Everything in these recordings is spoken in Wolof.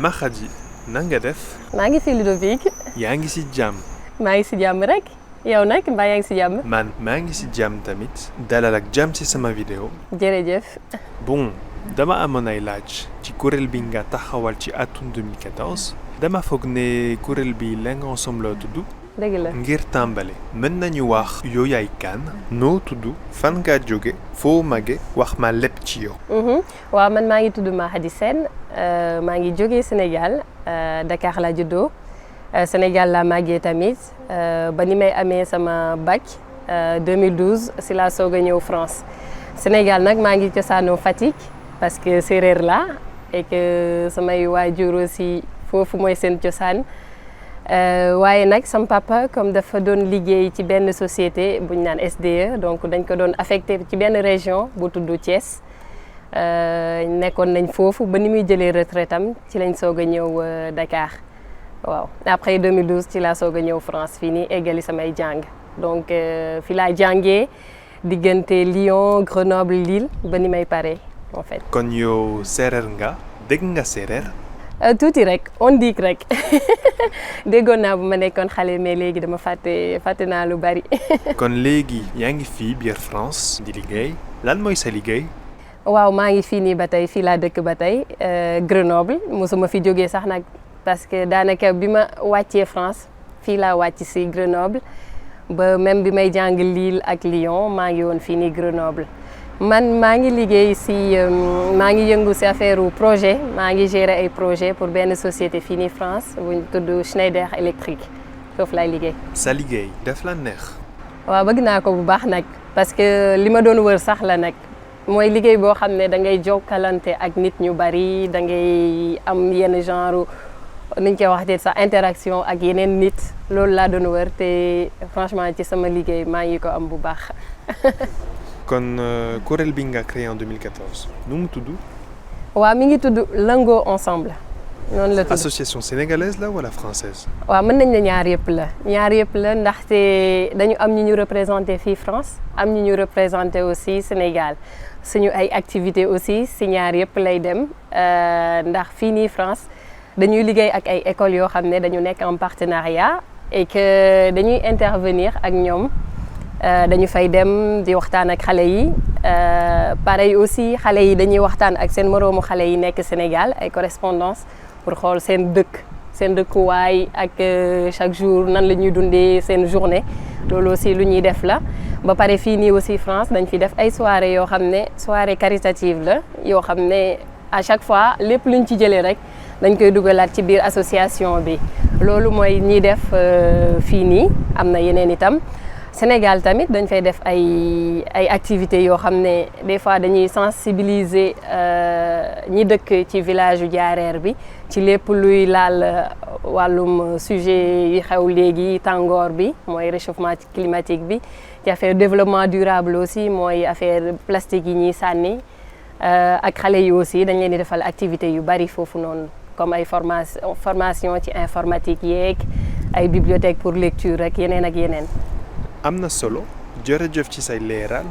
Makhady na nga def. maa ngi fi Ludovic. yaa ngi ci jàmm. maa ngi si jàmm rek. yow nag mbaa yaa ngi si jàmm. man maa ngi ci jàmm tamit. dalal ak jàmm ci sama vidéo. jërëjëf. bon dama amoon ay laaj ci kuréel bi nga taxawal ci atum 2014. dama foog ne kuréel bi Lengo Ensemble la tudd. dëgg la. ngir tàmbale mën nañu wax yow yaay kan noo tudd fan nga jóge foo màgge wax ma lépp ci yow. waaw man maa ngi tudd Makhady Sène maa ngi jógee Sénégal Dakar laa juddoo Sénégal laa màggee tamit ba ni may amee sama bac 2012 si laa soog a ñëw France. Sénégal nag maa ngi cosaanoo Fatick parce que séeréer la et que samay waajur aussi foofu mooy seen cosaan. waaye nag sam papa comme dafa doon liggéey ci benn société bu ñu naan SDE donc dañ ko doon affecté ci benn région bu tudd Thiès nekkoon nañ foofu ba ni muy jëlee retraite am ci lañ soog a ñëw Dakar waaw après 2012 ci laa soog a ñëw France fii nii eggali samay jàng donc fi laa jàngee diggante Lyon Grenoble Lille ba ni may pare en fait. kon yow séeréer nga dégg nga séeréer. tuuti rek on dit rek déggoon naa bu ma nekkoon xale mais léegi dama fàtte naa lu bari. kon léegi yaa ngi fii biir France di liggéey lan mooy sa liggéey. waaw maa ngi fii nii ba tey fii laa dëkk ba tey Grenoble mosuma fi jógee sax nag parce que daanaka bi ma wàccee France fii laa wàcc si Grenoble ba même bi may jàng Lille ak Lyon maa ngi woon fii nii Grenoble. man maa ngi liggéey maa ngi yëngu si affaire projet maa ngi gérer ay projet pour benn société fii nii France bu ñu tudd Schneider Electric foofu laay liggéey. sa liggéey daf la neex. waaw bëgg naa ko bu baax nag parce que li ma doon wër sax la nag mooy liggéey boo xam ne da ngay jokkalante ak nit ñu bari da ngay am yenn genre ni ñu koy waxee sax interaction ak yeneen nit loolu laa doon wër te franchement ci sama liggéey maa ngi ko am bu baax. kon kuréel bi nga créé en 2014 nu mu tudd. waaw mi ngi tudd Lengo Ensemble noonu la tudd. association sénégalaise la wala française. waaw mën nañ ne ñaar yëpp la ndaxte dañu am ñu ñu représenté fii France am ñu ñu représenté aussi Sénégal suñu ay activités aussi si ñaar yëpp lay dem ndax fii nii France dañuy liggéey ak ay écoles yoo xam ne dañu nekk en partenariat et que dañuy intervenir ak ñoom. dañu fay dem di waxtaan ak xale yi pareil aussi xale yi dañuy waxtaan ak seen moroomu xale yi nekk Sénégal ay correspondance pour xool seen dëkkuwaay ak chaque jour nan la ñuy dundee seen journée loolu aussi lu ñuy def la. ba pare fii nii aussi France dañ fi def ay soirées yoo xam ne soirée caritative la yoo xam ne à chaque fois lépp luñ ci jëlee rek dañ koy dugalaat ci biir association bi loolu mooy ñiy def fii nii am na yeneen itam. Sénégal tamit dañ fay def ay activités yoo xam ne des fois dañuy sensibiliser ñi dëkk ci village yu Jaareer bi ci lépp luy laal wàllum sujet yi xew léegi tàngoor bi mooy réchauffement climatique bi ci affaire développement durable aussi mooy affaire plastique yi ñuy sànni ak xale yi aussi dañ leen di defal activités yu bari foofu noonu comme ay formation ci informatique yeeg ay bibliothèque pour lecture rek yeneen ak yeneen. am na solo jërëjëf ci say leeral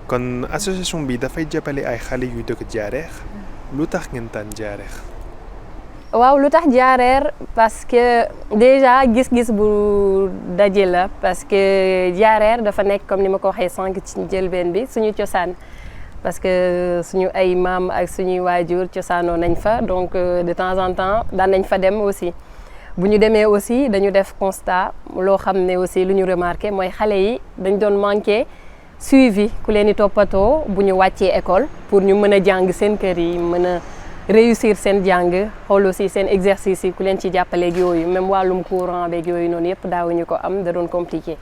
kon association bi dafay jàppale ay xale yu dëkk Jaareer lu tax ngeen tànn Jaareer. waaw lu tax Jaareer parce que déjà gis-gis bu daje la parce que Jaareer dafa nekk comme ni ma ko waxee sànq ci njëlbeen bi suñu cosaan parce que suñu ay maam ak suñuy waajur cosaanoo nañ fa donc de temps en temps daan nañ fa dem aussi. bu ñu demee aussi dañu def constat loo xam ne aussi lu ñu remarqué mooy xale yi dañ doon manqué suivi ku leen di toppatoo bu ñu wàccee école pour ñu mën a jàng seen kër yi mën a réussir seen jàng xool aussi seen exercice yi ku leen ci jàppaleeg yooyu même wàllum courant beeg yooyu noonu yëpp daawuñu ko am da doon compliqué.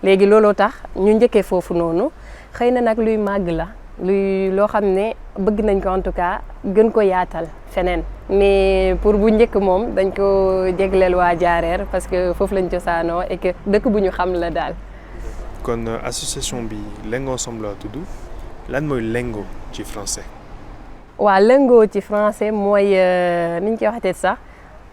léegi looloo tax ñu njëkkee foofu noonu xëy na nag luy màgg la loo xam ne bëgg nañ ko en tout cas gën ko yaatal feneen. mais pour bu njëkk moom dañ ko jégleel waa Jaareer parce que foofu lañ cosaanoo et que dëkk bu ñu xam la daal. kon association bi Lengo Ensemble la tudd lan mooy Lengo ci français. waaw Lengo ci français mooy ni ñu koy waxatee sax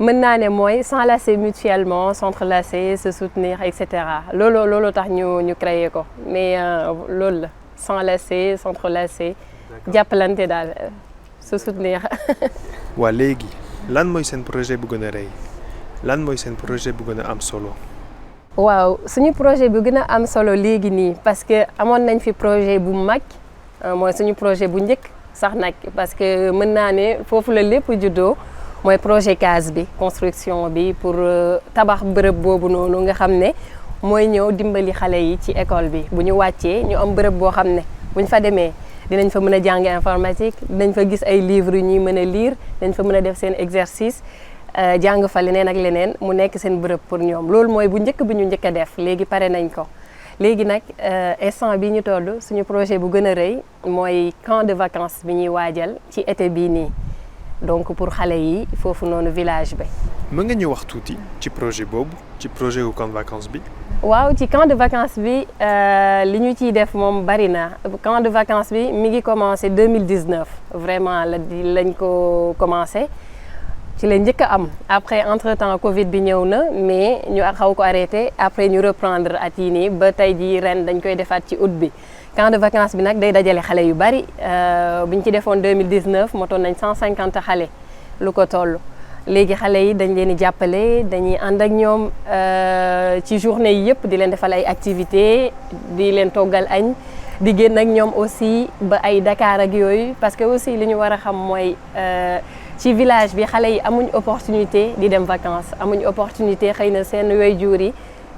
mën naa ne mooy s'enlacer mutuellement s'entrelacer se soutenir et cetera looloo tax ñu créer ko mais loolu la s'enlacer s'entrelacer jàppalante daal se soutenir. waa léegi lan mooy seen projet bu gën a rëy lan mooy seen projet bu gën a am solo. waaw suñu projet bu gën a am solo léegi nii parce que amoon nañ fi projet bu mag mooy suñu projet bu njëkk sax nag parce que mën naa ne foofu la lépp juddoo mooy projet CASE bi construction bi pour tabax bërëb boobu noonu nga xam ne mooy ñëw dimbali xale yi ci école bi bu ñu wàccee ñu am bërëb boo xam ne bu ñu fa demee dinañ fa mën a jàng informatique dinañ fa gis ay livres yu ñuy mën a lire dinañ fa mën a def seen exercice jàng fa leneen ak leneen mu nekk seen bërëb pour ñoom loolu mooy bu njëkk bi ñu njëkk a def léegi pare nañ ko léegi nag instant bi ñu toll suñu projet bu gën a rëy mooy camp de vacances bi ñuy waajal ci été bii nii donc pour xale yi foofu noonu village bi. mën nga ñu wax tuuti ci projet boobu ci projet wu camp de vacances bi. waaw ci camp de vacances bi li ñu ciy def moom bari na camp de vacances bi mi ngi commencé 2019 vraiment lañ ko commencé ci la njëkk a am après entre temps Covid bi ñëw na mais ñu xaw ko arrêté après ñu reprendre at yii nii ba tey jii ren dañ koy defaat ci août bi. camp de vacances bi nag day dajale xale yu bari bi ñu ci defoon 2019 motoon nañ 150 xale lu ko toll. léegi xale yi dañ leen di jàppale dañuy ànd ak ñoom ci journée yi yëpp di leen defal ay activités di leen toggal añ di génn ak ñoom aussi ba ay Dakar ak yooyu parce que aussi li ñu war a xam mooy ci village bi xale yi amuñ opportunité di dem vacances amuñ opportunité xëy na seen waajur yi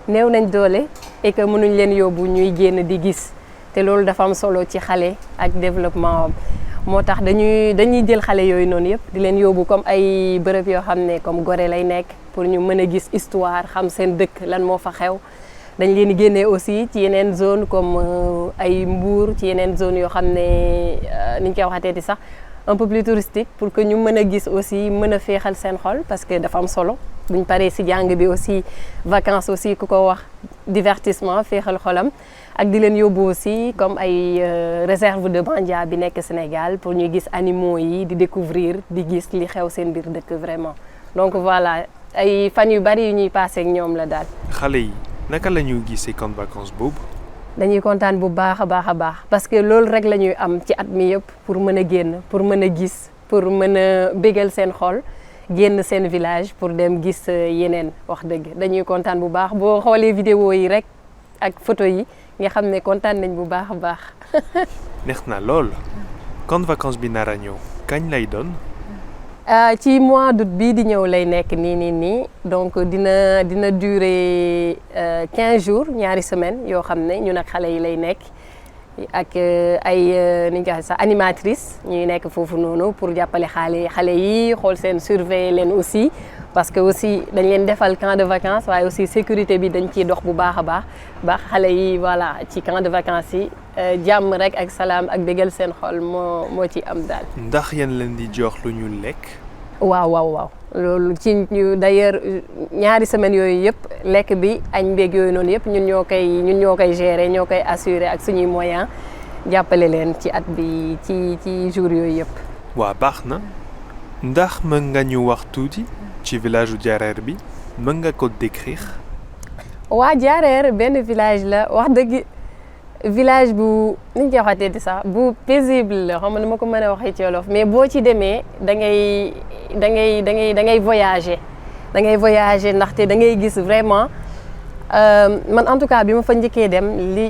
néew nañ doole et que mënuñ leen yóbbu ñuy génn di gis te loolu dafa am solo ci xale ak développement moo tax dañuy jël xale yooyu noonu yëpp di leen yóbbu comme ay bërëb yoo xam ne comme Gorée lay nekk pour ñu mën a gis histoire xam seen dëkk lan moo fa xew dañ leen di génnee aussi ci yeneen zone comme ay Mbour ci yeneen zone yoo xam ne ni ñu koy waxatee di sax un peu plus touristique pour que ñu mën a gis aussi mën a féexal seen xol parce que dafa am solo buñ paree si jàng bi aussi vacances aussi ku ko wax divertissement féexal xolam ak di leen yóbbu aussi comme ay réserve de Bandia bi nekk Sénégal pour ñu gis animaux yi di découvrir di gis li xew seen biir dëkk vraiment donc voilà ay fan yu bari yu ñuy passé ak ñoom la daal. xale yi naka la ñuy gisee camp de vacances boobu. dañuy kontaan bu baax a baax parce que loolu rek la ñuy am ci at mi yëpp pour mën a génn pour mën a gis pour mën a bégal seen xol génn seen village pour dem gis yeneen wax dëgg dañuy kontaan bu baax boo xoolee vidéo yi rek ak photo yi nga xam ne kontaan nañ bu baax a baax. neex na lool camp de vacances bi nar a ñëw kañ lay doon. ci mois d'août bii di ñëw lay nekk nii donc dina durer 15 jours ñaari semaines yoo xam ne ñun ak xale yi lay nekk ak ay ni ñu koy waxee sax animatrice ñuy nekk foofu noonu pour jàppale xale yi xool seen surveiller leen aussi parce que aussi dañ leen defal camp de vacances waaye aussi sécurité bi dañ ciy dox bu baax a baax xale yi voilà ci camp de vacances yi jàmm rek ak salaam ak bégal seen xol moo ci am daal. ndax yéen leen di jox lu ñu lekk. waaw loolu ci ñu d'ailleurs ñaari semaines yooyu yëpp lekk bi añ beeg yooyu noonu yëpp ñun ñoo koy gérer ñoo koy assurer ak suñuy moyens jàppale leen ci at bi ci jour yooyu yëpp. waa baax na ndax mën nga ñu wax tuuti ci village u Diarère bi mën nga ko décrire. waa Diarère benn village la wax dëgg village bu ni ñu koy waxatee di sax bu paisible la xam nga ma ko mën a waxee ci wolof mais boo ci demee da ngay voyager ndaxte da ngay gis vraiment man en tout cas bi ma fa njëkkee dem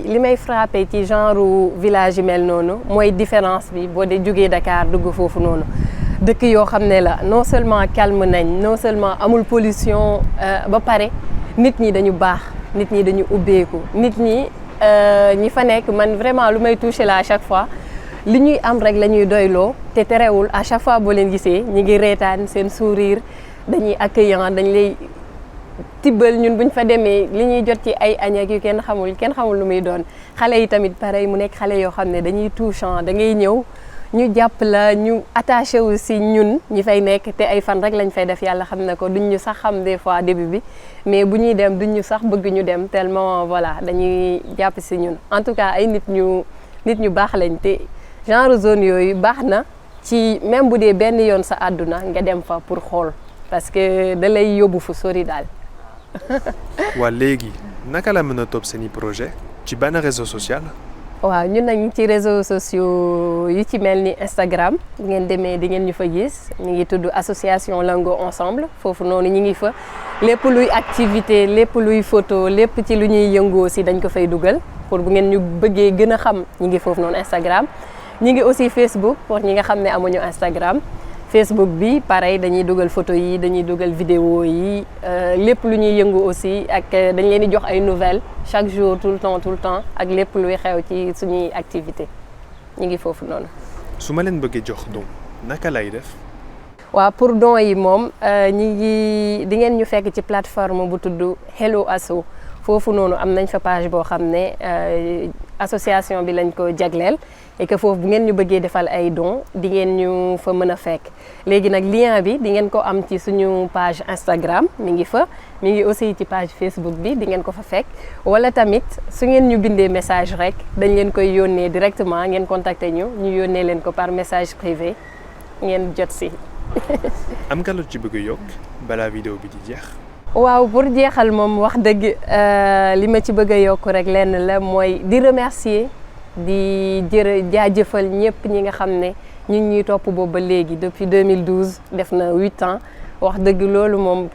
li may frappé ci genre village yi mel noonu mooy différence bi boo dee jógee Dakar dugg foofu noonu dëkk yoo xam ne la non seulement calme nañ non seulement amul pollution ba pare nit ñi dañu baax nit ñi dañu ubbeeku nit ñi fa nekk man vraiment lu may touché la à chaque fois li ñuy am rek la ñuy doyloo te terewul à chaque fois boo leen gisee ñi ngi reetaan seen sourire dañuy accueillant dañ lay tibbal ñun buñ fa demee li ñuy jot ci ay añ ak yu kenn xamul lu muy doon xale yi tamit pareil mu nekk xale yoo xam ne dañuy touchant da ngay ñëw ñu jàpp la ñu attaché wu si ñun ñi fay nekk te ay fan rek lañ fay def yàlla xam na ko duñ ñu sax xam des fois début bi mais bu ñuy dem duñ ñu sax bëgg ñu dem tellement voilà dañuy jàpp si ñun en tout cas ay nit ñu baax lañ te genre zone yooyu baax na ci même bu dee benn yoon sa àdduna nga dem fa pour xool parce que da lay yóbbu fu sori daal. waa léegi naka la mën a topp seeni projet ci ban réseau social. waaw ñun nag ñu ci réseaux sociaux yu ci mel ni Instagram bu ngeen demee di ngeen ñu fa gis ñu ngi tudd association Lango Ensemble foofu noonu ñu ngi fa lépp luy activité lépp luy photo lépp ci lu ñuy yëngoo si dañ ko fay dugal pour bu ngeen ñu bëggee gën a xam ñu ngi foofu noonu Instagram. ñu ngi aussi Facebook pour ñi nga xam ne amuñu Instagram Facebook bi pareil dañuy dugal photo yi dañuy dugal vidéo yi lépp lu ñuy yëngu aussi ak dañ leen di jox ay nouvelles chaque jour tout le temps ak lépp luy xew ci suñuy activité ñu ngi foofu noonu. su ma leen bëggee jox don naka lay def. waaw pour don yi moom ñi ngi di ngeen ñu fekk ci plateforme bu tudd Hello Asso foofu noonu am nañ fa page boo xam ne association bi lañ ko jagleel et que foofu bu ngeen ñu bëggee defal ay dons di ngeen ñu fa mën a fekk léegi nag lien bi di ngeen ko am ci suñu page Instagram mi ngi fa mi ngi aussi ci page Facebook bi di ngeen ko fa fekk wala tamit su ngeen ñu bindee message rek dañ leen koy yónnee directement ngeen contacter ñu yónnee leen ko par message privé ngeen jot si. am nga lu ci bëgg a yokk balaa vidéo bi di jeex. waaw pour jeexal moom wax dëgg li ma ci bëgg a yokk rek lenn la mooy di remercier di jaajëfal ñëpp ñi nga xam ne ñu ngi ñuy topp boobu ba léegi depuis 2012 def na 8 ans wax dëgg loolu moom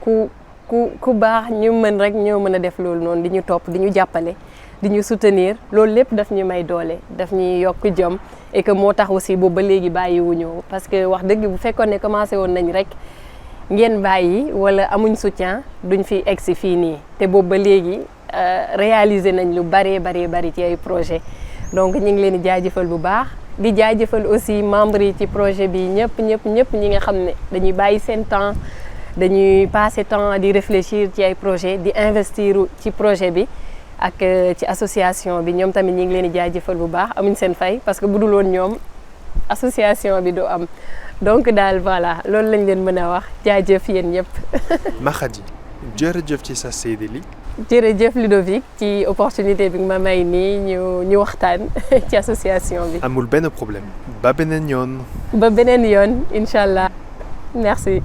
ku baax ñu mën rek ñoo mën a def loolu noonu di ñu topp di ñu jàppale di ñu soutenir loolu lépp daf ñu may doole daf ñuy yokk jom et que moo tax aussi boobu ba léegi bàyyiwuñu parce que wax dëgg bu fekkoon ne commencé woon nañ rek ngeen bàyyi wala amuñ soutien duñ fi egsi fii nii te boobu ba léegi réaliser nañ lu bari ci ay projet donc ñu ngi leen di jaajëfal bu baax di jaajëfal aussi membres yi ci projet bi ñëpp ñi nga xam ne dañuy bàyyi seen temps dañuy passer temps di réfléchir ci ay projet di investir ci projet bi ak ci association bi ñoom tamit ñu ngi leen di jaajëfal bu baax amuñ seen fay parce que bu dul woon ñoom association bi du am donc daal voilà loolu lañ leen mën a wax jaajëf yéen ñëpp. Makhady jërëjëf ci sa seede li. jërëjëf Ludovic ci opportunité bi nga ma may nii ñu waxtaan ci association bi. amul benn problème ba beneen yoon. ba beneen yoon incha allah merci.